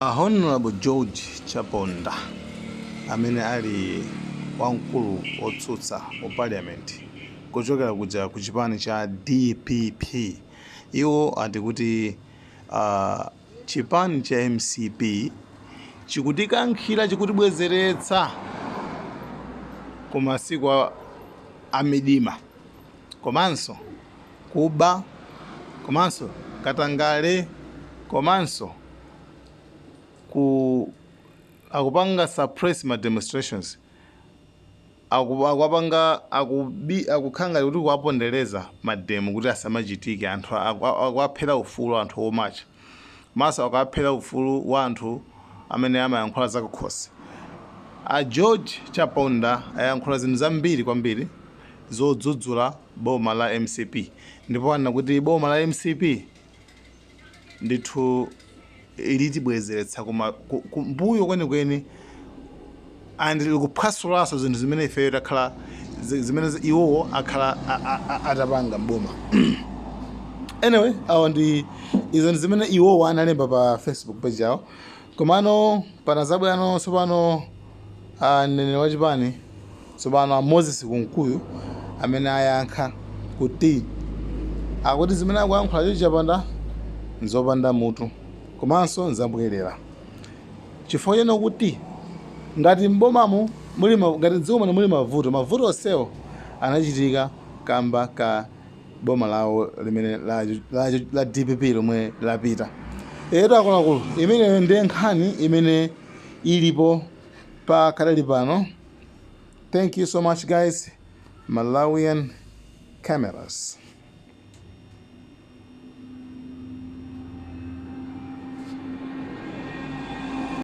A Hon George Chaponda amene ali wamkulu otsutsa mu parliament kuchokera kuja ku chipani cha dpp, iwo ati kuti chipani cha mcp chikutikankhira, chikutibwezeretsa ku masiku a midima komanso kuba komanso katangale komanso ku akupanga suppress ma demonstrations, akuapanga akukhala ngati kuti kuwapondereza ma demo kuti asamachitike anthu, akuaphera ufulu anthu omacha komanso akuaphera ufulu wa anthu amene amayankhula zakukhosi. A George Chaponda ayankhula zinthu zambiri kwambiri zodzudzula boma la mcp ndipo anena kuti boma la mcp ndithu litibwezeretsa kumbuyo kwenikweni and likuphwasulanso zinthu zimene ifeyo takhala zimene iwowo akhala atapanga mboma. Anyway, awo ndi izo ndi zimene iwowo analemba pa Facebook page yawo. Komano panazabwano tsopano mneneri wa chipani tsopano, a Moses Kunkuyu, amene ayankha kuti akuti zimene akuyankhula George Chaponda nzopanda mutu komanso nzabwerera, chifukwa chena kuti ngati mbomamo muli ngati mdziko muno muli mavuto, mavuto onsewo anachitika kamba ka boma lawo limene la dpp lomwe lapita. Eto akuluakulu, imeneyo ndiye nkhani imene ilipo pa kadali pano. Thank you so much, guys. Malawian Cameras.